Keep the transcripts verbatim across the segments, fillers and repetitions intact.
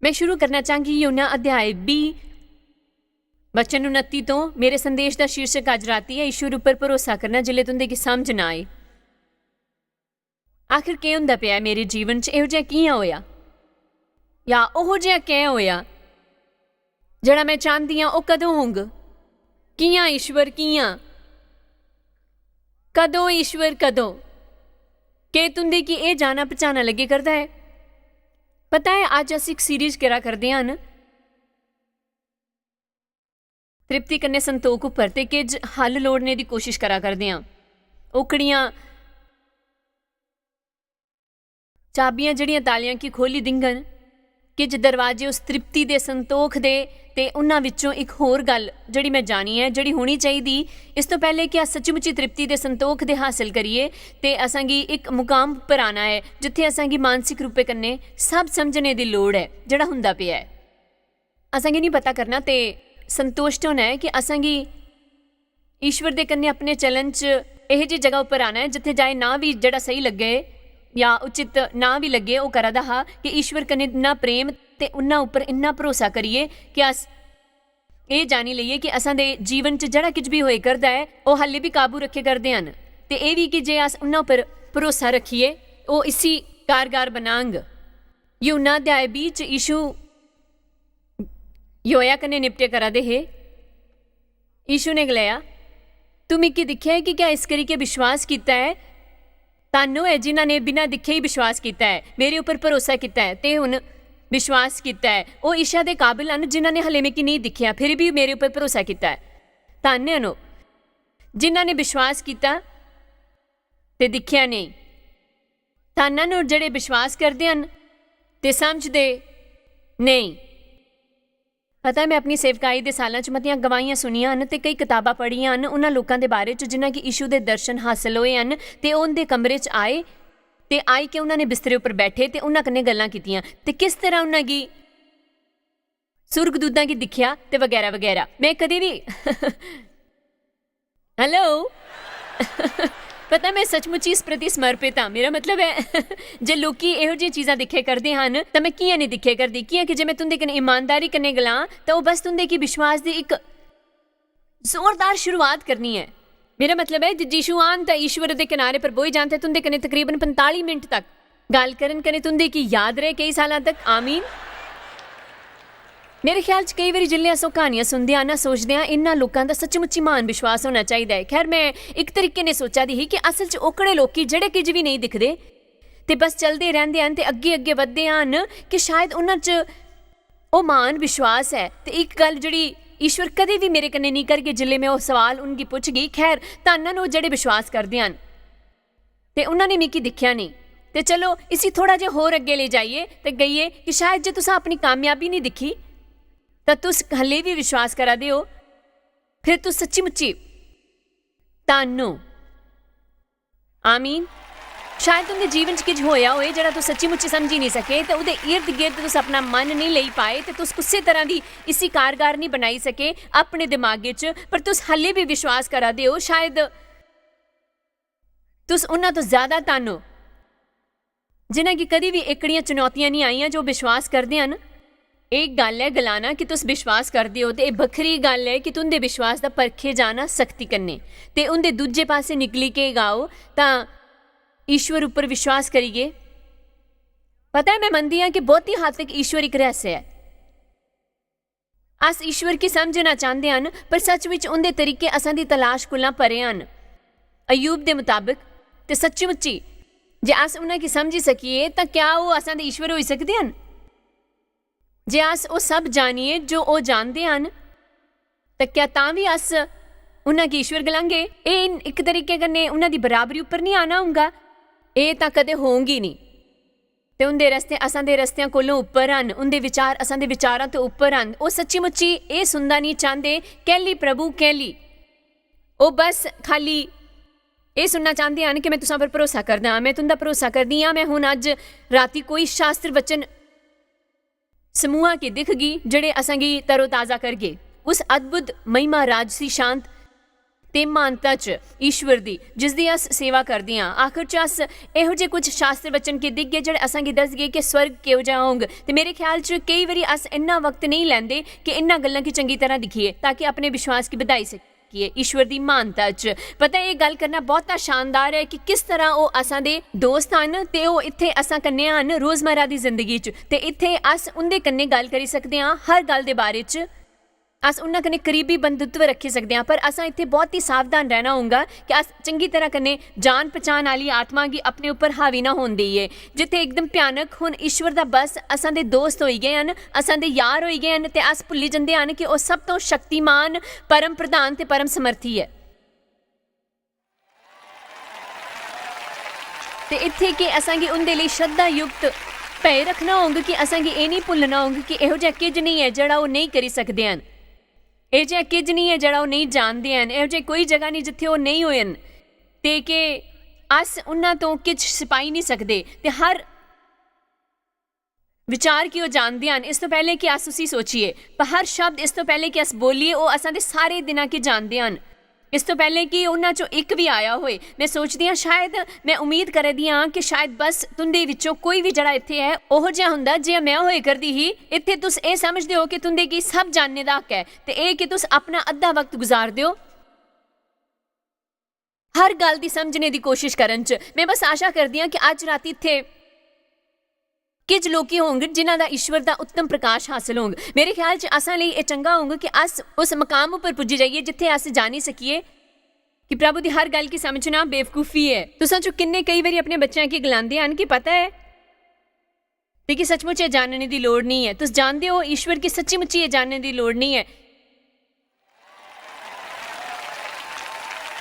मैं शुरू करना चाहंगी यूहन्ना अध्याय बीह, वचन उनत्ती तो। मेरे संदेश दा शीर्षक अज्ज राती ऐ, ईश्वर उप्पर भरोसा करना जिसलै तुं'दे गी समझ ना आए। आखिर केह् होंदा पेआ ऐ मेरे जीवन च? एहो जिहा कि'यां होएआ? या ओहो जिहा कैं होएआ? जेह्ड़ा मैं चांह्दी आं, ओह् कदों होंग? कि'यां ईश्वर, कि'यां? कदों ईश्वर, कदों? केह् तुं'दे गी एह् जाना पछाना लग्गे करदा ऐ? पता ऐ, अज्ज अस इक सीरीज करा करदे हन तृप्ति कन्नै संतोख उप्पर, ते किज हल लोड़ने दी कोशिश करा करदे आं। ओकड़ियां चाबियां जेह्ड़ियां तालियां गी खोह्ली दिंगन, किज दरवाजे उस तृप्ति दे, संतोख दे। ते उन्हां विच्चों इक होर गल्ल जेह्ड़ी मैं जानी ऐ, जेह्ड़ी होनी चाहिदी, इस तों पैह्ले कि अस सच्ची-मुच्ची तृप्ति दे, संतोख दे हासल करिए, ते असांगी इक मुकाम पर आना ऐ, जित्थे असांगी मानसिक रूपे कन्नै सब समझने दी लोड़ ऐ, जेह्ड़ा हुंदा पेआ ऐ। असांगी निं पता करना ते संतुश्ट होना ऐ कि असांगी ईश्वर दे कन्नै अपने चलन च एहो जी जगह उप्पर आना ऐ, जित्थे जाए ना भी जेह्ड़ा सही लग्गे या उचित ना भी लग्गे, ओह् करा दा हा, कि ईश्वर कन्नै इन्ना प्रेम ते उन्ना उप्पर इन्ना भरोसा करिए कि अस एह् जानी लेइए कि असां दे जीवन च जेह्ड़ा किश भी होए करदा ऐ, ओह् हाल्ली बी काबू रक्खे करदे हन। ते एह् बी कि जे अस उन्ना उप्पर भरोसा रक्खिए, ओह् इसी कारगर बनांग। यूहन्ना अध्याय बीह च यीशु योया कन्नै निपटे करा दे हे। यीशु ने गलाया, "तू मिगी दिक्खेआ ऐ कि क्या इस करी के विश्वास कीता ऐ? धन्न होऐ जिन्हां ने बिना दिक्खे ही विश्वास कीता ऐ, मेरे उप्पर भरोसा कीता ऐ ते हुन विश्वास कीता ऐ। ओह् ईशा दे काबिल हन जिन्हां ने हले मिगी नेईं दिक्खेआ, फिर भी मेरे उप्पर भरोसा कीता ऐ। धन्न हन ओह् जिन्हां ने विश्वास कीता ते दिक्खेआ नेईं। धन्न हन ओह् जेह्ड़े विश्वास करदे हन ते समझदे नेईं।" पता ऐ, मैं अपनी सेवकाई दे सालां च मतियां गवाहियां सुनियां हन ते केई कताबां पढ़ियां हन उन्हां लोकां दे बारे च जिन्हां गी यीशु दे दर्शन हासल होए हन ते ओह् उं'दे कमरे च आए ते आई के उन्हां ने बिस्तरे उप्पर बैठे ते उन्हां कन्नै गल्लां कीतियां ते किस तरह उन्हां गी सुर्गदूतां गी दिक्खेआ ते बगैरा बगैरा। मैं कदें बी हेलो। पता, मैं सचमुच इस प्रति समर्पित आं। मेरा मतलब ऐ, जे लोकी एहो जिहियां चीजां दिक्खे करदे हन, तां मैं कि'यां नेईं दिक्खे करदी? कि'यां कि जे मैं तुं'दे कन्नै ईमानदारी कन्नै गलां, तां ओह् बस तुं'दे गी विश्वास दी इक जोरदार शुरुआत करनी ऐ। मेरा मतलब ऐ जे यीशु आन तां ईश्वर दे कनारे पर बोही जान ते तुं'दे कन्नै तकरीबन पंजताली मिंट तक गल्ल करन कन्नै तुं'दे गी याद रहे केई सालां तक। आमीन। मेरे ख्याल च केई बारी जिसलै अस ओह् क्हानियां सुनदे आं ना, सोचदे आं, "इन्ना लोकां दा सच्चमुच्ची म्हान विश्वास होना चाहिदा ऐ।" खैर, मैं इक तरीके ने सोचा दी ही कि असल च ओकड़े लोकी जेह्ड़े किश बी नेईं दिखदे ते बस चलदे रैंह्दे हन ते अग्गें-अग्गें बधदे हन कि शायद उन्हां च ओह् म्हान विश्वास ऐ। ते इक गल्ल जेह्ड़ी ईश्वर कदें बी मेरे कन्नै नेईं करगे, जिसलै मैं ओह् सवाल उनगी पुच्छगी, खैर, धन्न न ओह् जेह्ड़े विश्वास करदे हन। ते उन्होंने मिगी दिक्खेआ नेईं। ते चलो, इसी थोड़ा जिहा होर अग्गें लेई जाइए ते गइये कि शायद जे तुसें अपनी कामयाबी नेईं दिक्खी, तां तुस हल्ले बी विश्वास करा दे ओ, फिर तुस सच्ची-मुच्ची धन्न ओ। आमीन। शायद तुं'दे जीवन च किश होया होए जेह्ड़ा तुस सच्ची-मुच्ची समझी नेईं सके, ते ओह्दे इर्द-गिर्द तुस अपना मन नेईं लेई पाए, ते तुस कुसै तरह दी इसी कारगर नेईं बनाई सके अपने दिमागे च, पर तुस हल्ले बी विश्वास करा दे ओ। शायद तुस उन्हां तो ज्यादा धन्न ओ, जिन्हां गी कदी बी एहकड़ियां चुनौतियां नेईं आइयां जो विश्वास करदे हन। एह गल्ल ऐ गलाना कि तुस विश्वास करदे ओ, ते एह बक्खरी गल्ल ऐ कि तुंदे विश्वास दा परखे जाना सख्ती कन्नै, ते उंदे दूजे पासे निकली के गाओ तां ईश्वर उप्पर विश्वास करियै। पता ऐ, मैं मनदी आं कि बहुती हद तक ईश्वर इक रहस्य ऐ। अस ईश्वर गी समझना चांह्दे हन, पर सच विच उंदे तरीके असां दी तलाश कोला परे हन। अय्यूब दे मताबक, ते सच्ची-मुच्ची जे अस उन्हां गी समझी सकिए, तां क्या ओह असां दे ईश्वर होई सकदे हन? जे अस ओह सब जानिए जो ओह जानदे हन, तां क्या तां बी अस उन्हां गी ईश्वर गलांगे? एह इन-, इक तरीके कन्नै उन्हां दी बराबरी उप्पर निं आना होंगा। एह तां कदें होंग ई निं। ते उंदे रस्ते असां दे रस्तेआं कोलों उप्पर हन, उंदे विचार असां दे विचारां तो उप्पर हन। ओह सच्ची-मुच्ची एह सुनना नेईं चांह्दे, "कैली प्रभु, कैली?" ओह बस खाली एह सुनना चांह्दे हन कि मैं तुसां पर भरोसा करदा आं, मैं तुंदा भरोसा करदी आं। मैं हुन अज्ज राती कोई शास्त्र वचन समूहा गी दिखगी, जेह्ड़े असां गी तरोताजा करगे। उस अद्भुत महिमा राजसी शांत ते महानता च ईश्वर दी, जिसदी अस सेवा करदे आं। आखर च अस एहो जे कुछ शास्त्र वचन गी दिखगे जेह्ड़े असांगी दसगे कि स्वर्ग केहो जेहा होंग। ते मेरे ख्याल च केई बारी अस इन्ना वक्त नेईं लैंदे कि इन्ना गल्लां गी चंगी तरह दिक्खिए ताकि अपने विश्वास गी बधाई सकिए ईश्वर दी महानता च। पता ऐ, एह् गल्ल करना बहुता शानदार ऐ कि किस तरह ओह् असां दे दोस्त हन ते ओह् इत्थै असां कन्नै हन रोजमर्रा दी जिंदगी च। ते इत्थै अस उं'दे कन्नै गल्ल करी सकदे आं हर गल्ल दे बारे च। अस उन्हां कन्नै करीबी बंधुत्व रक्खी सकदे आं, पर असां इत्थै बहुत ही सावधान रैह्ना होंगा कि अस चंगी तरह कन्नै जान पछान आह्ली आत्मा गी अपने उप्पर हावी ना होन देइये। जित्थै एकदम भयानक, हुन ईश्वर दा बस असां दे दोस्त होई गे हन, असां दे यार होई गे हन, ते अस भुल्ली जंदे हन कि ओह् सब तों शक्तिमान, परम प्रधान ते परम समर्थी ऐ। ते इत्थै के असांगी उं'दे लेई श्रद्धा युक्त भय रक्खना होग कि असांगी एह् नेईं भुल्लना होग कि एहो जेहा किज नेईं ऐ जेह्ड़ा ओह् नेईं करी सकदे हन, एहो जेहा किज नेईं ऐ जेह्ड़ा ओह् नेईं जानदे हन, एहो जेही कोई जगह नेईं जित्थै ओह् नेईं होए न, ते के अस उन्हां तों किश छपाई नेईं सकदे। ते हर विचार गी ओह् जानदे हन, इस तों पैह्लें कि अस उसी सोचिए, पर हर शब्द इस तों पैह्लें कि अस बोलिए, ओह् असां दे सारे दिनां गी जानदे हन। इस तों पैह्लें कि उन्हां चों इक बी आया होए, में सोचदी आं, शायद, में उम्मीद करै दी आं कि शायद बस तुं'दे विच्चों कोई बी जेह्ड़ा इत्थै ऐ, ओहो जेहा हुंदा जि'यां में होए करदी ही। इत्थै तुस एह् समझदे ओ कि तुं'दे गी सब जानने दा हक ऐ, ते एह् कि तुस अपना अद्धा वक्त गुजारदे ओ हर गल्ल दी समझने दी कोशिश करन च। में बस आशा करदी आं कि अज्ज राती इत्थै किज लोकी होंगन जिन्हां दा ईश्वर दा उत्तम प्रकाश हासल होंग। मेरे ख्याल च असां लेई एह् चंगा होंग कि अस उस मकाम उप्पर पुज्जी जाइये जित्थै अस जानी सकिये कि प्रभु दी हर गल्ल गी समझना बेवकूफी ऐ। तुसां चों किन्ने केई बारी अपने बच्चें गी गलांदे हन कि पता ऐ, तुगी सचमुच एह् जानने दी लोड़ नेईं ऐ। तुस जानदे ओ, ईश्वर गी सच्ची मुच्ची एह् जानने दी लोड़ नेईं ऐ।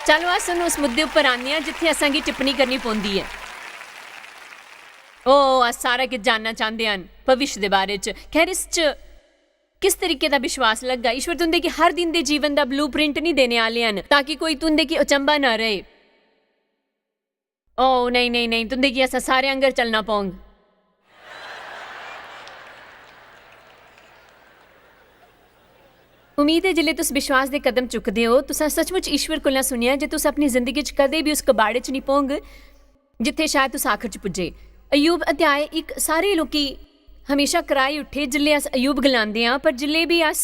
चलो, अस हुन उस मुद्दे उप्पर आन्ने आं जित्थै असां गी टिप्पणी करनी पौंदी ऐ। ओ, अस सारा किश जानना चांह्दे हन भविष्य दे बारे च। खैर, इस च किस तरीके दा विश्वास लगगा? ईश्वर तुं'दे गी हर दिन दे जीवन दा ब्लू प्रिंट निं देने आह्ले हन, ताकि कोई तुं'दे गी अचंभा ना रहे। ओ, नेईं, नेईं, नेईं, तुं'दे गी असां सारे आंगर चलना पौंग। उम्मीद ऐ, जिसलै तुस विश्वास दे कदम चुकदे ओ, तुसां सचमुच ईश्वर कोला सुनेआ जे तुस अपनी जिंदगी च कदें बी उस कबाड़े च निं पौंग, जित्थै शायद तुस आखर च पुज्जे। अय्यूब अध्याय इक, सारे लोकी हमेशा कराई उठे जिसलै अस अय्यूब गलांदे आं, पर जिसलै बी अस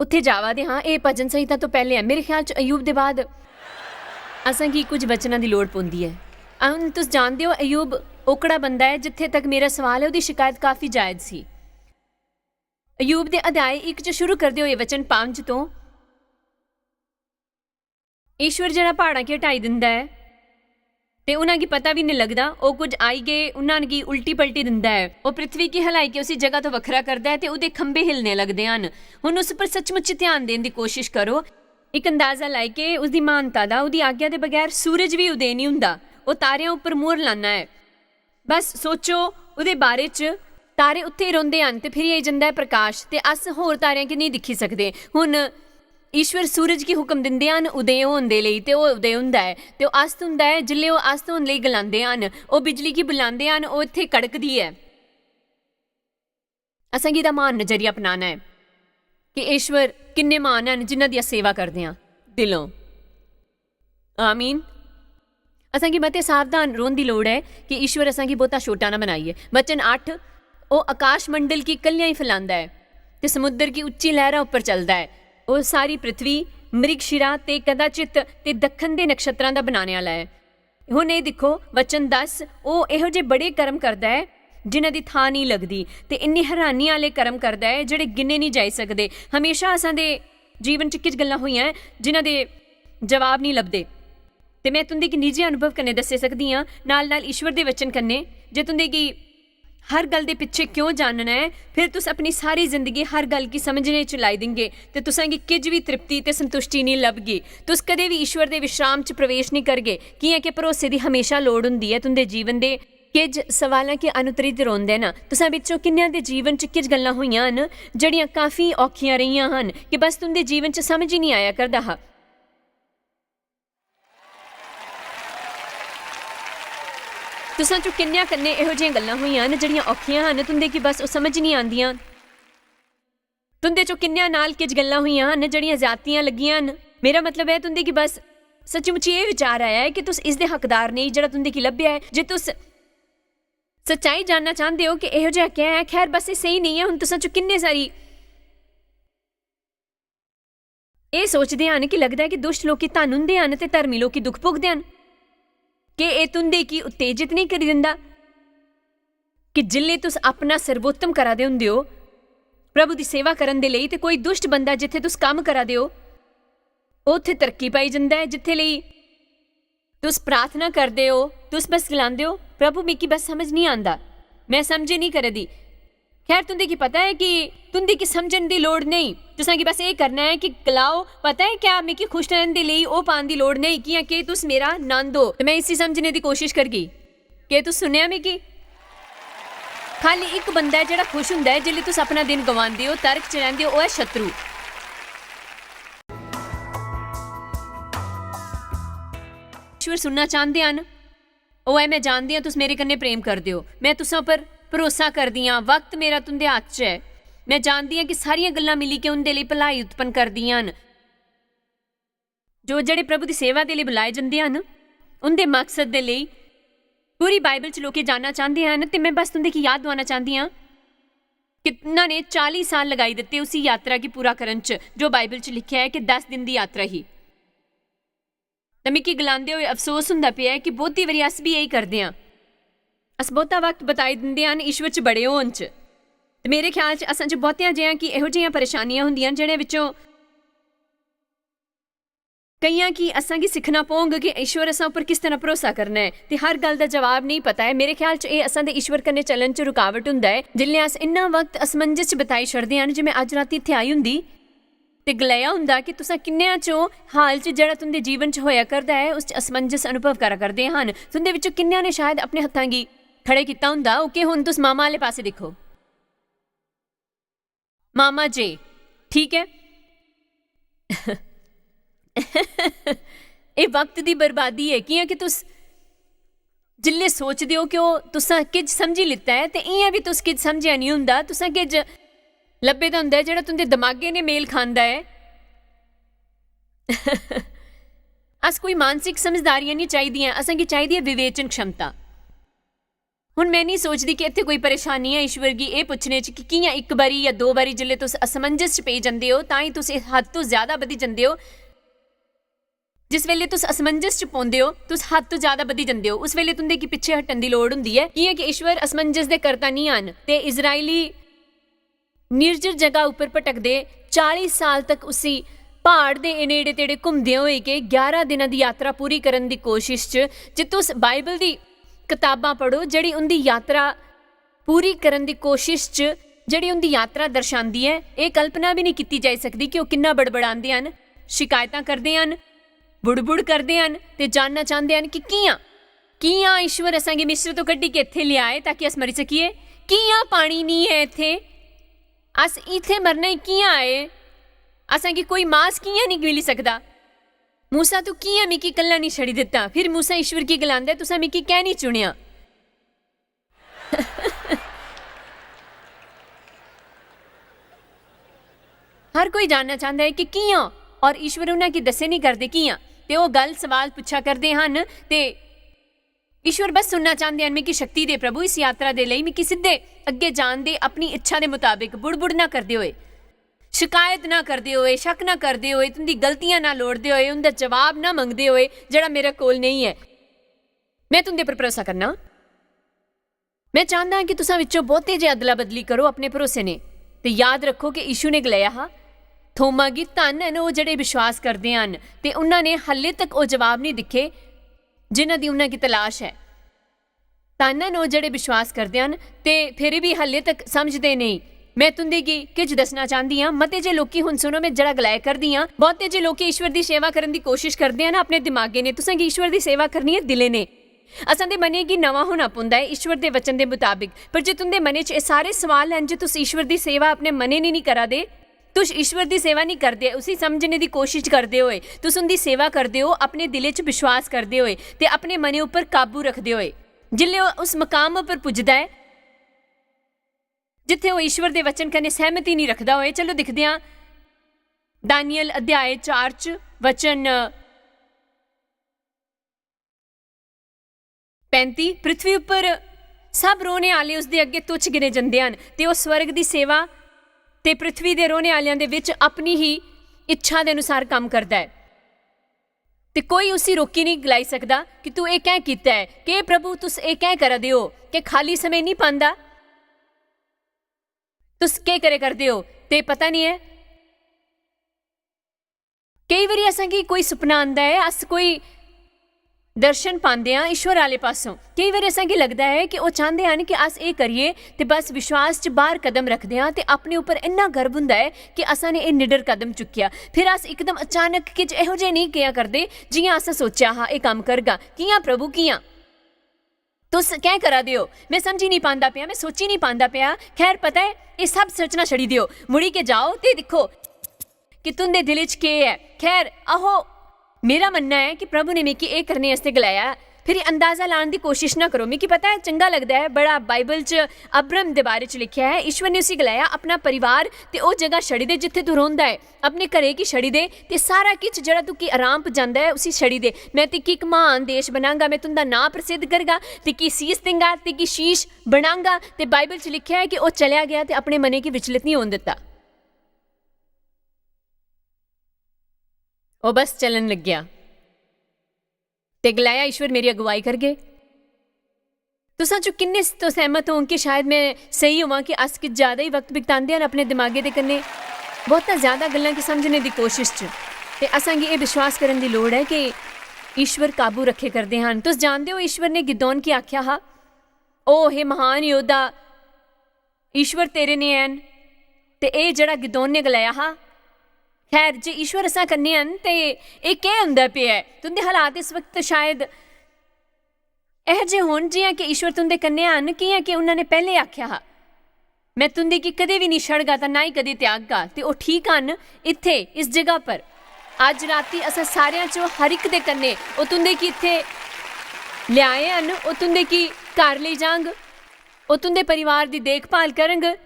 उत्थै जावा दे हां, एह् भजन संहिता तो पैह्लें ऐ। मेरे ख्याल च अय्यूब दे बाद असें गी कुछ वचनां दी लोड़ पौंदी ऐ। हून तुस जानदे ओ, अय्यूब ओकड़ा बंदा ऐ, जित्थै तक मेरा सवाल ऐ, ओह्दी शिकायत काफी जायज सी। अय्यूब दे अध्याय इक च शुरू करदे होए वचन पंज तो, ईश्वर जेह्ड़ा प्हाड़ां गी हटाई दिंदा ऐ ते उन्हां गी पता बी निं लगदा, ओह् कुछ आई गे, उन्हां गी उल्टी पलटी दिंदा ऐ। ओह् पृथ्वी गी हलाई के उसी जगह तो वक्खरा करदा ऐ ते ओह्दे खंभे हिलने लगदे हन। हुन उस पर सचमुच ध्यान देने दी कोशिश करो। इक अंदाजा लाई के उसदी महानता दा, ओह्दी आज्ञा दे बगैर सूरज बी उदय निं हुंदा, ओह् तारेआं उप्पर मोहर लाना ऐ। बस सोचो, ओह्दे बारे च, तारे उत्थै रौंह्दे हन ते फिरी आई जंदा ऐ प्रकाश, ते अस होर तारेआं गी नेईं दिक्खी सकदे। हुन ईश्वर सूरज गी हुक्म दिंदे हन उदय होन दे लेई, ते ओह् उदय हुंदा ऐ, ते ओह् अस्त हुंदा ऐ। जिसलै ओह् अस्त होन लेई गलांदे हन, ओह् बिजली गी बुलांदे हन, ओह् इत्थै कड़कदी ऐ। असेंगी दा म्हान नजरिया अपनाना ऐ कि ईश्वर किन्ने म्हान हन, जिन्हां दी अस सेवा करदे आं दिलों। आमीन। असेंगी मते सावधान रौह्न दी लोड़ ऐ कि ईश्वर असेंगी बहुता छोटा ना बनाइयै। वचन अट्ठ, ओह् आकाश मंडल गी कल्लियां ही फैलांदा ऐ ते समुद्र गी उच्ची लैह्रां उप्पर चलदा ऐ। ओह् सारी पृथ्वी, मृगशिरा ते कदाचित ते दक्खन दे नक्षत्रां दा बनाने आह्ला ऐ। हुन एह् दिक्खो, वचन दस, ओह् एहो जे बड़े कर्म करदा ऐ, जिन्हां दी थाह् नेईं लगदी, ते इन्ने हैरानी आह्ले कर्म करदा ऐ, जेह्ड़े गिने नेईं जाई सकदे। हमेशा असां दे जीवन च किश गल्लां होइयां ऐ, जिन्हां दे जवाब नेईं लभदे। ते में तुं'दे गी निजी अनुभव कन्नै दस्सी सकदी आं, नाल-नाल ईश्वर दे वचन कन्नै, जे तुं'दे गी हर गल्ल दे पिच्छे क्यों जानना ऐ, फिर तुस अपनी सारी जिंदगी हर गल्ल गी समझने च लाई देंगे, ते तुसें गी किश बी तृप्ति ते संतुष्टि नेईं लभगी। तुस कदें बी ईश्वर दे विश्राम च प्रवेश नेईं करगे, कि'यां कि भरोसे दी हमेशा लोड़ होंदी ऐ। तुं'दे जीवन दे किश सवालां गी अनुत्तरित रौंह्दे न। तुसें बिच्चों किन्नेआं दे जीवन च किश गल्लां होइयां न, जेह्ड़ियां काफी औखियां रेहियां हन, कि बस तुं'दे जीवन च समझ ही नेईं आया करदा हा। तुसां चों किन्नेआं कन्नै एहो जिहियां गल्लां होइयां न जेह्ड़ियां औखियां हन, तुं'दे गी बस ओह् समझ निं आंदियां। तुं'दे चों किन्नेआं नाल किश गल्लां होइयां हन जेह्ड़ियां ज्यादतियां लग्गियां हन? मेरा मतलब ऐ, तुं'दे गी बस सच्ची-मुच्ची एह् विचार आया ऐ कि तुस इसदे हकदार नेईं जेह्ड़ा तुं'दे गी लब्भेआ ऐ। जे तुस सच्चाई जानना चांह्दे ओ कि एहो जेहा कैं ऐ, खैर, बस एह् स्हेई नेईं ऐ। हुन तुसां चों किन्ने सारी एह् सोचदे हन कि लगदा ऐ कि दुश्ट लोकी धन हुंदे हन ते धर्मी लोकी दुख भोगदे हन। केह् एह् तुं'दे गी उत्तेजित नेईं करी दिंदा कि जिसलै तुस अपना सर्वोत्तम करा दे होंदे ओ, प्रभु दी सेवा करन दे लेई, ते कोई दुश्ट बंदा जित्थै तुस कम्म करा दे ओ, ओह् उत्थै तरक्की पाई जंदा ऐ, जित्थै लेई तुस प्रार्थना करदे ओ, तुस बस गलांदे ओ, "प्रभु, मिगी बस समझ निं आंदा, में समझ निं करा दी।" खैर, तुं'दे गी पता ऐ कि तुं'दी गी समझन दी लोड़ नेईं, तुसें गी बस एह् करना ऐ कि गलाओ, "पता ऐ क्या, मिगी खुश रैह्न दे लेई ओह् पान दी लोड़ नेईं, कि'यां के तुस मेरा नंद ओ।" ते में इसी समझने दी कोशश करगी। केह् तुस सुनेआ मिगी? खाली इक बंदा ऐ जेह्ड़ा खुश हुंदा ऐ जिसलै तुस अपना दिन गवांदे ओ, तर्क च रैंह्दे ओ, ओह् ऐ शत्रु। ईश्वर सुनना चांह्दे हन। ओह् ऐ, में जानदी आं तुस मेरे कन्नै प्रेम करदे ओ। में तुसां पर भरोसा करदी आं। वक्त मेरा तुं'दे हत्थ च ऐ। में जानदी आं कि सारियां गल्लां मिली के उं'दे लेई भलाई उत्पन्न करदियां न। जो जेह्ड़े प्रभु दी सेवा दे लेई बुलाए जंदे हन, उं'दे मकसद दे लेई। पूरी बाइबल च लोकी जानना चांह्दे हन, ते में बस तुं'दे गी याद दुआना चांह्दी आं कि उन्हां ने चाली साल लगाई दित्ते उसी यात्रा गी पूरा करन च, जो बाइबल च लिखेआ ऐ कि दस दिन दी यात्रा ही। ते मिगी गलांदे होए अफसोस हुंदा पेआ ऐ कि बहुती बारी अस बी एही करदे आं। अस बहुता वक्त बताई दिंदे हन ईश्वर च बड़े होन च। ते मेरे ख्याल च असां च बहुतेआं जि'यां कि एहो जिहियां परेशानियां हुंदियां न, जि'नें विच्चों केइयां कि असां गी सिक्खना पौंग कि ईश्वर असां उप्पर किस तरह भरोसा करना ऐ, ते हर गल्ल दा जवाब नेईं पता ऐ। मेरे ख्याल च एह् असां दे ईश्वर कन्नै चलन च रुकावट हुंदा ऐ, जिसलै अस इन्ना वक्त असमंजस च बताई छड़दे हन, जे में अज्ज रातीं इत्थै आई हुंदी ते गलाया हुंदा कि तुसां किन्नेआं चो हाल च जेह्ड़ा तुं'दे जीवन च होया करदा ऐ, उस च असमंजस अनुभव करा करदे हन। तुं'दे विच्चों किन्नेआं ने शायद अपने हत्थां गी खड़े कीता हुंदा। ओके, हुन तुस मामा आह्ले पास्सै दिक्खो। मामा जे, ठीक ऐ। एह् वक्त दी बर्बादी ऐ, कि'यां कि तुस जिसलै सोचदे ओ कि ओह् तुसां किश समझी लैता ऐ, ते इ'यां बी तुस किश समझेआ निं होंदा, तुसां किश लब्भे दा होंदा ऐ जेह्ड़ा तुं'दे दमागै ने मेल खंदा ऐ। अस कोई मानसिक समझदारियां निं चाहिदियां, असेंगी चाहिदी ऐ विवेचन क्षमता। हुन में निं सोचदी कि इत्थै कोई परेशानी ऐ ईश्वर गी एह् पुच्छने च कि कि'यां इक बारी जां दो बारी जिसलै तुस असमंजस च पेई जंदे ओ, तां ई तुस इस हद तो ज्यादा बधी जंदे ओ। जिस बेल्लै तुस असमंजस च पौंदे ओ, तुस हद तो ज्यादा बधी जंदे ओ, उस बेल्लै तुं'दे गी पिच्छे हटन दी लोड़ होंदी ऐ, कि'यां कि ईश्वर असमंजस दे कर्ता निं हन। ते इस्राएली निर्जन जगह उप्पर भटकदे चाली साल तक उसी प्हाड़ दे नेड़े तेड़े घुमदे होए गै ग्यारह दिनां दी यात्रा पूरी करन दी कोशिश च, जे तुस बाइबल दी कताबां पढ़ो, जेह्ड़ी उं'दी यात्रा पूरी करन दी कोशिश च, जेह्ड़ी उं'दी यात्रा दर्शांदी ऐ, एह् कल्पना बी निं कीती जाई सकदी कि ओह् किन्ना बड़बड़ांदे हन, शिकायतां करदे हन, बुड़बुड़ करदे हन ते जानना चांह्दे हन कि कि'यां, कि'यां ईश्वर असेंगी मिस्र तो कड्ढी के इत्थै लेआए ताकि अस मरी सकिए? कि'यां पानी निं ऐ इत्थै? अस इत्थै मरने गी कि'यां आए? असेंगी कोई मांस कि'यां निं मिली सकदा? मूसा, तू कि'यां मिगी कल्ला निं छड़ी दित्ता? फिर मूसा ईश्वर गी गलांदा ऐ, "तुसें मिगी कैं निं चुनेआ?" हर कोई जानना चांह्दा ऐ कि कि'यां, और ईश्वर उन्हां गी दस्से निं करदे कि'यां। ते ओह् गल्ल सवाल पुच्छा करदे हन, ते ईश्वर बस सुनना चांह्दे हन, "मिगी शक्ति दे प्रभु, इस यात्रा दे लेई मिगी सिद्धे अग्गें जान दे, अपनी इच्छा दे मताबिक बुड़बुड़ ना करदे होए, शिकायत ना करदे होए, शक ना करदे होए, तुं'दी गलतियां ना लोड़दे होए, उं'दा जवाब ना मंगदे होए, जेह्ड़ा मेरे कोल नेईं ऐ।" में तुं'दे पर भरोसा करना। में चांह्दा आं कि तुसां विच्चों बहुते जे अदला-बदली करो अपने भरोसे ने। ते याद रक्खो कि यीशु ने गलाया हा, "थोमा गी धन्न न ओह् जेह्ड़े विश्वास करदे हन ते उन्हां ने हल्ले तक ओह् जवाब निं दिक्खे जिन्हां दी उन्हां गी तलाश ऐ।" धन्न न ओह् जेह्ड़े विश्वास करदे हन ते फिर बी हल्ले तक समझदे नेईं। में तुं'दे गी किश दस्सना चांह्दी आं। मते जे लोकी, हुन सुनो, में जेह्ड़ा गलाया करदी आं, बहुते जे लोकी ईश्वर दी सेवा करन दी कोशिश करदे हन अपने दिमागे ने। तुसें गी ईश्वर दी सेवा करनी ऐ दिले ने। असां दे मनै गी नमां होना पौंदा ऐ ईश्वर दे वचन दे मताबिक। पर जे तुं'दे मनै च एह् सारे सवाल हन जे तुस ईश्वर दी सेवा अपने मनै ने निं करा दे, तुस ईश्वर दी सेवा निं करदे, उसी समझने दी कोशिश करदे होए, तुस उं'दी सेवा करदे ओ अपने दिलै च विश्वास करदे होए ते अपने मनै उप्पर काबू रखदे होए। जिसलै ओह् उस मकाम उप्पर पुजदा ऐ, जित्थै ओह् ईश्वर दे वचन कन्नै सैह्मति निं रखदा होए। चलो दिखदे आं दानियल अध्याय चार च वचन पैंती, "पृथ्वी उप्पर सब रौह्ने आह्ले उसदे अग्गें तुच्छ गिने जंदे हन ते ओह् स्वर्ग दी सेवा ते पृथ्वी दे रौह्ने आह्लेआं दे बिच अपनी ही इच्छा दे अनुसार कम्म करदा ऐ। ते कोई उसी रोकी निं गलाई सकदा कि तूं एह् कैं कीता ऐ? केह् प्रभु, तुस एह् कैं करा दे ओ? केह् खाली समें निं पांदा? तुस केह् करे करदे ओ? ते पता निं ऐ।" केई बारी असेंगी कोई सुपना आंदा ऐ, अस कोई दर्शन पांदे आं ईश्वर आह्ले पासों। केई बारी असेंगी लगदा ऐ कि ओह् चांह्दे हन कि अस एह् करिये ते बस विश्वास च बाह्र कदम रखदे आं ते अपने उप्पर इन्ना गर्व हुंदा ऐ कि असां ने एह् निडर कदम चुक्केआ। फिर अस इकदम अचानक किश एहो जेह् नेईं कि'यां करदे जि'यां असें सोचेआ हा एह् कम्म करगा। कि'यां प्रभु, कि'यां? तुस कैं करा दे ओ? में समझी निं पांदा पेआ, में सोची निं पांदा पेआ। खैर, पता ऐ, एह् सब सोचना छड़ी देओ। मुड़ी के जाओ ते दिक्खो कि तुं'दे दिलै च केह् ऐ। खैर, आहो, मेरा मन्नना ऐ कि प्रभु ने मिगी एह् करने आस्तै गलाया। फिर अंदाजा लान दी कोशिश ना करो। मिगी पता ऐ, चंगा लगदा ऐ, बड़ा बाइबल च अब्राहम दे बारे च लिखेआ ऐ। ईश्वर ने उसी गलाया, "अपना परिवार ते ओह् जगह छड़ी दे जित्थै तू रौंह्दा ऐ।" अपने घरै गी छड़ी दे ते सारा किश जेह्ड़ा तुगी आराम पजांदा ऐ, उसी छड़ी दे। में तुगी इक म्हान देश बनांगा, में तुं'दा नांऽ प्रसिद्ध करगा, तुगी सीस देंगा, तुगी शीश बनांगा। ते बाइबल च लिखेआ ऐ कि ओह् चलेआ गेआ ते अपने मनै गी विचलित निं होन दित्ता। ओह् बस चलन लग्गेआ। ते गलाया, "ईश्वर मेरी अगुवाई करगे।" तुसां चों किन्ने स-, तो सैह्मत होंग कि शायद में स्हेई होवां कि अस किश ज्यादा ही वक्त बितांदे हन अपने दिमागे दे कन्नै, बहुतां ज्यादा गल्लां गी समझने दी कोशिश च। ते असां गी एह् विश्वास करन दी लोड़ ऐ कि ईश्वर काबू रक्खे करदे हन। तुस जानदे ओ, ईश्वर ने गिदोन गी आखेआ हा, "ओ हे महान योद्धा, ईश्वर तेरे ने हैन।" ते एह् जेह्ड़ा गिदोन ने गलाया हा, "खैर, जे ईश्वर असां कन्नै हैन, ते एह् केह् होंदा पेआ ऐ? तुं'दे हालात इस वक्त शायद एह जे होन जि'यां कि ईश्वर तुं'दे कन्नै हैन, कि'यां कि उन्हां ने पैह्ले आखेआ हा, 'में तुं'दे गी कदें बी निं छड़गा तां ना ही कदें त्यागगा।'" ते ओह् ठीक हन इत्थै, इस जगह पर। अज्ज रातीं असें सारेआं चों हर इक दे कन्नै ओह् तुं'दे गी इत्थै ल्याए हन, ओह् तुं'दे गी घर लेई जांग, ओह् तुं'दे परिवार दी देखभाल करंग।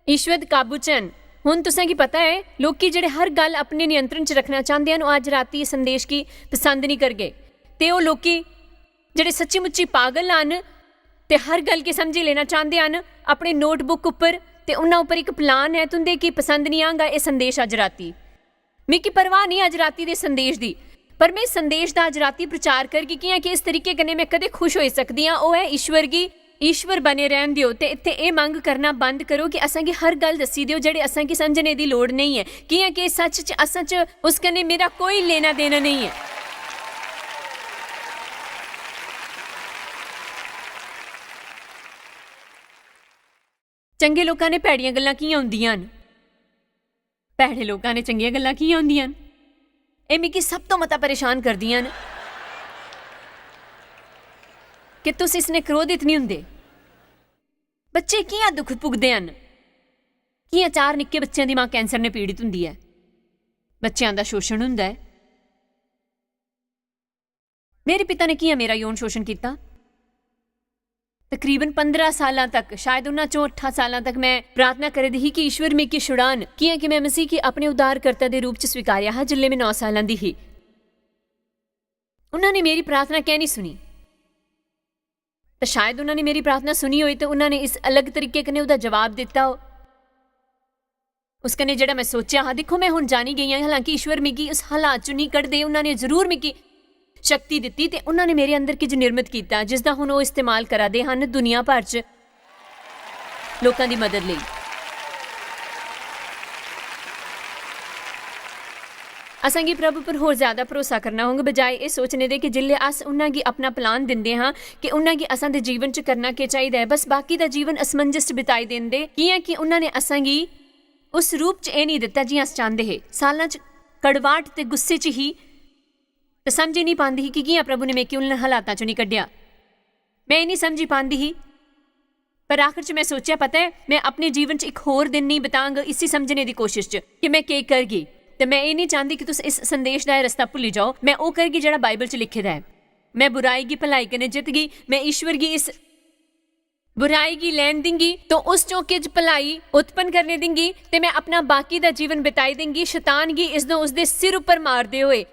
ईश्वर काबू च हन। हुन तुसें गी पता ऐ, लोकी जेह्ड़े हर गल्ल अपने नियंत्रण च रखना चांह्दे हन, ओह् अज्ज रातीं इस संदेश गी पसंद निं करगे। ते ओह् लोकी जेह्ड़े सच्ची मुच्ची पागल हन ते हर गल्ल गी समझी लेना चांह्दे हन, अपने नोटबुक उप्पर ते उन्हां उप्पर इक प्लान ऐ, तुं'दे गी पसंद निं आंगा एह् संदेश अज्ज रातीं। मिगी परवाह निं अज्ज रातीं दे संदेश दी, पर में इस संदेश दा अज्ज रातीं प्रचार करगी, कि'यां कि इस तरीके कन्नै में कदें खुश होई सकदी आं, ओह् ऐ ईश्वर गी ईश्वर बने रैह्न देओ ते इत्थै एह् मंग करना बंद करो कि असां गी हर गल्ल दस्सी देओ जेह्ड़े असां गी समझने दी लोड़ नेईं ऐ, कि'यां कि सच्च च असां च उस कन्नै मेरा कोई लेना देना नेईं ऐ। चंगे लोकां ने भैड़ियां गल्लां कि'यां होंदियां न? भैड़े लोकां ने चंगियां गल्लां कि'यां होंदियां न? एह् मिगी सब तो मता परेशान करदियां न कि तुस इस ने क्रोधित निं हुंदे। बच्चे कि'यां दुख भुगदे हन? कि'यां चार निक्के बच्चें दी मां कैंसर ने पीड़ित हुंदी ऐ? बच्चेआं दा शोशण हुंदा ऐ। मेरे पिता ने कि'यां मेरा यौन शोशण कीता? तकरीबन पंदरां सालां तक, शायद उन्हां चौं अट्ठां सालां तक में प्रार्थना करा दी ही कि ईश्वर मिगी छुड़ान, कि'यां कि में मसीह गी अपने उद्धारकर्ता दे रूप च स्वीकारेआ हा जिसलै में नौ सालां दी ही। उन्हां ने मेरी प्रार्थना कैं निं सुनी? ते शायद उन्हां ने मेरी प्रार्थना सुनी होई ते उन्हां ने इस अलग तरीके कन्नै ओह्दा जवाब दित्ता हो। उस कन्नै जेह्ड़ा में सोचेआ हा, दिक्खो, में हुन जानी गेई आं, हालांकि ईश्वर मिगी उस हालात चों निं कढदे, उन्हां ने जरूर मिगी शक्ति दित्ती ते उन्हां ने मेरे अंदर किश निर्मित कीता, जिसदा हुन ओह् इस्तेमाल करा दे हन दुनिया भर च लोकां दी मदद लेई। असेंगी प्रभु पर होर ज्यादा भरोसा करना होग, बजाय एह् सोचने दे कि जिसलै अस उन्हां गी अपना प्लान दिंदे हां कि उन्हां गी असां दे जीवन च करना केह् चाहिदा ऐ, बस बाकी दा जीवन असमंजस च बिताई दिंदे, कि'यां कि उन्हां ने असेंगी उस रूप च एह् नेईं दित्ता जि'यां अस चांह्दे हे। साल्लां च कड़वाहट ते गुस्से च ही ते समझ एह् नेईं पांदी ही कि कि'यां प्रभु ने मिगी उ'नें हालातां चों नेईं कड्ढेआ। में एह् नेईं समझी पांदी ही, पर आखर च में सोचेआ, पता ऐ, में अपने जीवन च इक होर दिन नेईं बितांग इसी समझने दी कोशश च कि में केह् करगी। ते में एह् नेईं चांह्दी कि तुस इस संदेश दा एह् रस्ता भुल्ली जाओ। में ओह् करगी जेह्ड़ा बाइबल च लिखे दा ऐ। में बुराई गी भलाई कन्नै जितगी। में ईश्वर गी इस बुराई गी लैन दिंगी, तो उस चों किज भलाई उत्पन्न करने दिंगी, ते मैं अपना बाकी दा जीवन बिताई दिंगी शतान गी, इसदों उसदे सिर उप्पर मारदे होए।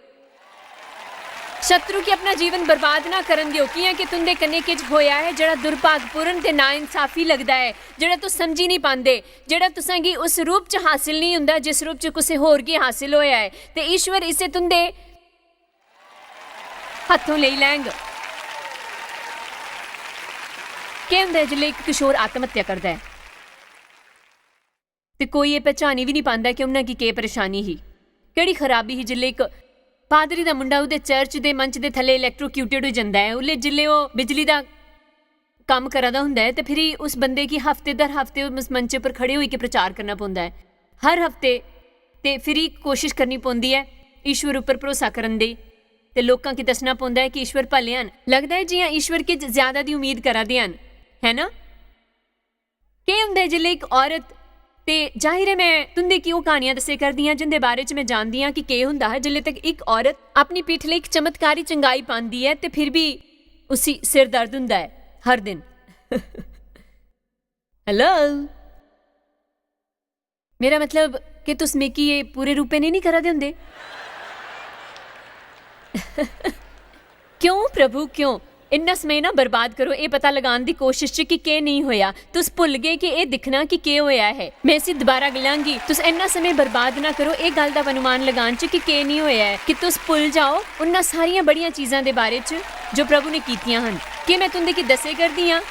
शत्रु गी अपना जीवन बर्बाद ना करन दियो, कियां कि तुंदे कन्नै किज होया ऐ, जेड़ा दुर्भागपूर्ण ते नाइंसाफी लगदा ऐ, जेड़ा तुस समझी नहीं पांदे, जेड़ा तुसां गी उस रूप च हासिल नहीं हुंदा, जिस रूप च कुसै होर गी हासिल होया ऐ, ते ईश्वर इसे तुंदे हत्थों लेई लैंग। केह् हुंदा ऐ जिसलै इक किशोर आत्महत्या करदा ऐ? ते कोई एह् पहचानी बी निं पांदा कि उन्ना गी केह् परेशानी ही, केह्ड़ी खराबी ही। जिसलै इक पादरी दा मुंडा ओह्दे चर्च दे मंच दे थल्ले electrocuted होई जंदा ऐ, उसलै जिसलै ओह् बिजली दा कम्म करा दा होंदा ऐ, ते फिरी उस बंदे गी हफ्ते दर हफ्ते उस मंच पर खड़े होइयै प्रचार करना पौंदा ऐ। हर हफ्ते ते फिरी कोशिश करनी पौंदी ऐ ईश्वर उप्पर भरोसा करन दी, ते लोकां गी दस्सना पौंदा ऐ कि ईश्वर भले हन। लगदा ऐ जि'यां ईश्वर किश ज्यादा दी उम्मीद करा दे हन, है ना? केह् होंदा ऐ जिसलै इक औरत, ते जाहिर ऐ मैं तुं'दे गी ओह् क्हानियां दस्से करदी आं जिं'दे बारे च मैं जानदी आं कि केह् होंदा हा जिसलै तक इक औरत अपनी पिट्ठ लेई इक चमत्कारी चंगाई पांदी ऐ ते फिर भी उसी सिर दर्द होंदा ऐ हर दिन। हेलो, मेरा मतलब कि तुस मिगी एह् पूरे रूपै नै निं करा दे होंदे? क्यों प्रभु, क्यों? इन्ना समें ना बर्बाद करो एह् पता लगान दी कोशिश च कि केह् नेईं होया। तुस भुल्ल गे कि एह् दिक्खना कि केह् होया ऐ। मैं इसी दोबारा गलांगी, तुस इन्ना समें बर्बाद ना करो एह् गल्ल दा अनुमान लगान च कि केह् नेईं होया ऐ, कि तुस भुल्ल जाओ उन्ना सारियां बड़ियां चीजां दे बारे च जो प्रभु ने कीतियां हन। केह् मैं तुं'दे गी दस्से करदी आं?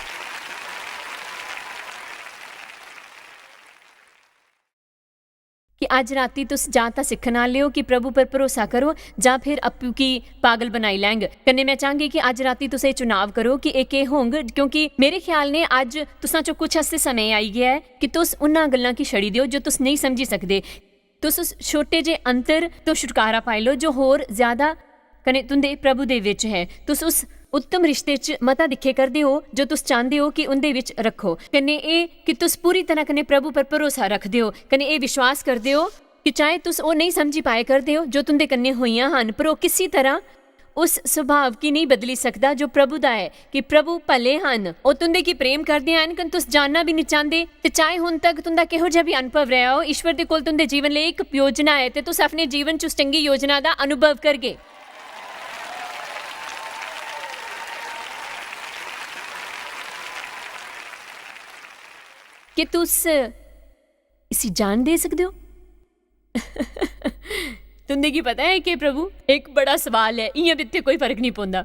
कि अज्ज राती तुस जां तां सिक्खन आह्ले ओ कि प्रभु पर भरोसा करो, जां फिर अप्पू गी पागल बनाई लैंग। कन्नै मैं चाहंगी कि अज्ज राती तुस एह् चुनाव करो कि एह् केह् होंग, क्योंकि मेरे ख्याल ने अज्ज तुसां चों कुछ आस्तै समें आई गेआ ऐ कि तुस उन्हां गल्लां गी छड़ी देओ जो तुस नेईं समझी सकदे। तुस उस छोटे जे अंतर तो छुटकारा पाई लो जो होर ज्यादा कन्नै तुंदे प्रभु दे विच ऐ। तुस उस उत्तम रिश्ते च मता दिक्खे करदे ओ जो तुस चांहदे ओ कि उंदे विच रखो। कन्नै एह् कि तुस पूरी तरह कन्नै प्रभु पर भरोसा रखदे ओ, कन्नै एह् विश्वास करदे ओ कि चाहे तुस ओह् नेईं समझी पाए करदे ओ जो तुंदे कन्नै होइयां हन, पर ओह् किसी तरह उस सुभाव गी नेईं बदली सकदा जो प्रभु दा ऐ, कि प्रभु भले हन, ओह् तुंदे गी प्रेम करदे हन, कन्नै तुस जानना भी नेईं चांहदे। ते चाहे हुन तक तुंदा किहो जेहा भी अनुभव रेहा हो, ईश्वर दे कोल तुंदे जीवन लेई इक योजना ऐ ते तुस अपने जीवन च उस चंगी योजना दा अनुभव करगे। कि तुस इसी जान दे सकदे ओ? तुंदे गी पता ऐ कि प्रभु, इक बड़ा सवाल ऐ, इ'यां बी इत्थै कोई फर्क निं पौंदा।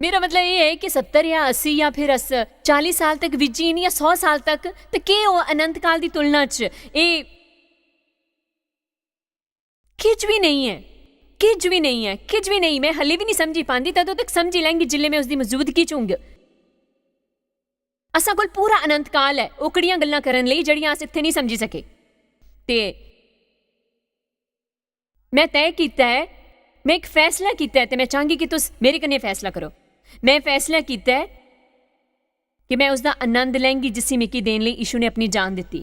मेरा मतलब एह् ऐ कि सत्तर जां अस्सी जां फिर अस चाली साल तक विजीन जां सौ साल तक, ते केह् ओह् अनंत काल दी तुलना च एह् किश बी नेईं ऐ, किश बी नेईं ऐ, किश बी नेईं। मैं हल्ली बी निं समझी पांदी, तदों तक समझी लैंगी जिसलै मैं उसदी मौजूदगी च होंग। असां कोल पूरा अनंत काल ऐ ओकड़ियां गल्लां करन लेई जेह्ड़ियां अस इत्थै निं समझी सके। ते मैं तय कीता ऐ, मैं इक फैसला कीता ऐ, ते मैं चाहंगी कि तुस मेरे कन्नै फैसला करो। मैं फैसला कीता ऐ कि मैं उसदा आनंद लैंगी जिसी मिगी देने लेई यीशु ने अपनी जान दित्ती।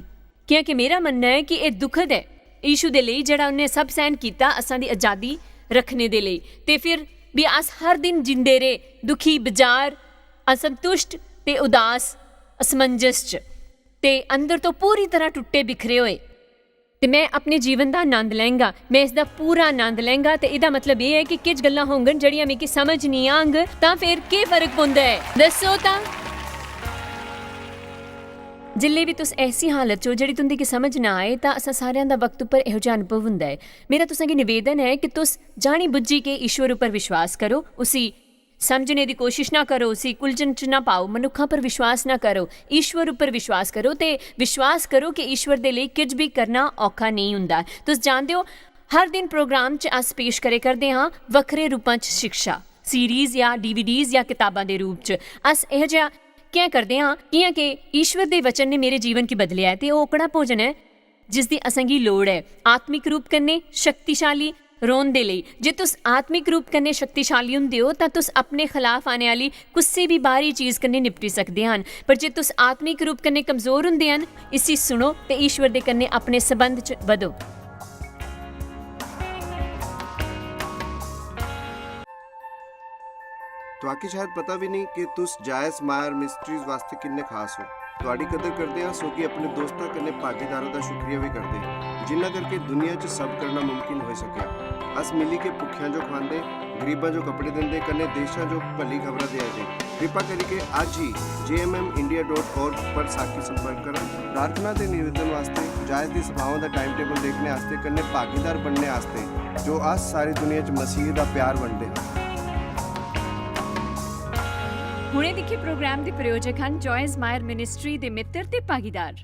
कियां कि मेरा मन्नना ऐ कि एह् दुखद ऐ यीशु दे लेई, जेह्ड़ा उन्नै सब सैह्न कीता असां दी अजादी रक्खने दे लेई। ते फिर भी अस हर दिन जींदे रेह् दुखी, बजार, असंतुष्ट ते उदास, असमंजस च, ते अंदर तो पूरी तरह टुट्टे बिखरे होए। ते मैं अपने जीवन दा आनंद लैंगा, मैं इसदा पूरा आनंद लैंगा। ते एह्दा मतलब एह् ऐ कि किश गल्लां होंगन जेह्ड़ियां मिगी समझ निं आंग, तां फिर केह् फर्क पौंदा ऐ? दस्सो तां। जिल्लै बी तुस ऐसी हालत च ओ जेह्ड़ी तुं'दी गी समझ ना आए, तां असां सारेआं दा वक्त उप्पर एहो जेहा अनुभव हुंदा ऐ। मेरा तुसें गी निवेदन ऐ कि तुस जानी बुज्झी के ईश्वर उप्पर विश्वास करो, उसी समझने दी कोशिश ना करो, उसी उलझन च ना पाओ, मनुक्खां पर विश्वास ना करो, ईश्वर उप्पर विश्वास करो ते विश्वास करो कि ईश्वर दे लेई किश बी करना औखा नेईं हुंदा। तुस जानदे ओ, हर दिन प्रोग्राम च अस पेश करे करदे हां वक्खरे रूपां च शिक्षा, सीरीज या डीवीडीज या कताबां दे रूप च। अस एहो जेहा कैं करदे हां? कियां के ईश्वर दे वचन ने मेरे जीवन गी बदलेआ ऐ ते ओह् ओकड़ा भोजन ऐ जिसदी असेंगी लोड़ ऐ आत्मिक रूप कन्नै शक्तिशाली रौह्न दे लेई। जे तुस आत्मिक रूप कन्नै शक्तिशाली हुंदे ओ, तां तुस अपने खलाफ आने आह्ली कुसै बी बाह्री चीज कन्नै निपटी सकदे हन। पर जे तुस आत्मिक रूप कन्नै कमजोर हुंदे हन, इसी सुनो ते ईश्वर दे कन्नै अपने संबंध च बधो। तुआकी शायद पता बी नेईं कि तुस जायज मायर मिनिस्ट्रीज वास्तै किन्ने खास ओ। तुआडी कदर करदे आं, सो कि अपने दोस्तां कन्नै भागीदारां दा शुक्रिया बी करदे आं, जिन्ना करके दुनिया च सब करना मुमकिन होई सकेआ। अस मिली के भुक्खेआं जो खवांदे, गरीबां जो कपड़े दिंदे, कन्नै देशां जो भली खबरां देआ दे। कृपा करियै अज्ज ही J M M India dot com पर साकी संपर्क करो। प्रार्थना ते निवेदन वास्तै, जायज दी सभावां दा टाइम टेबल देखने आस्तै, कन्नै भागीदार बनने आस्तै, जो अस सारी दुनिया च मसीह दा प्यार बंडदे हां। हुणे दिक्खे प्रोग्राम दे प्रायोजक हन जायज मायर मिनिस्ट्री दे मित्र ते भागीदार।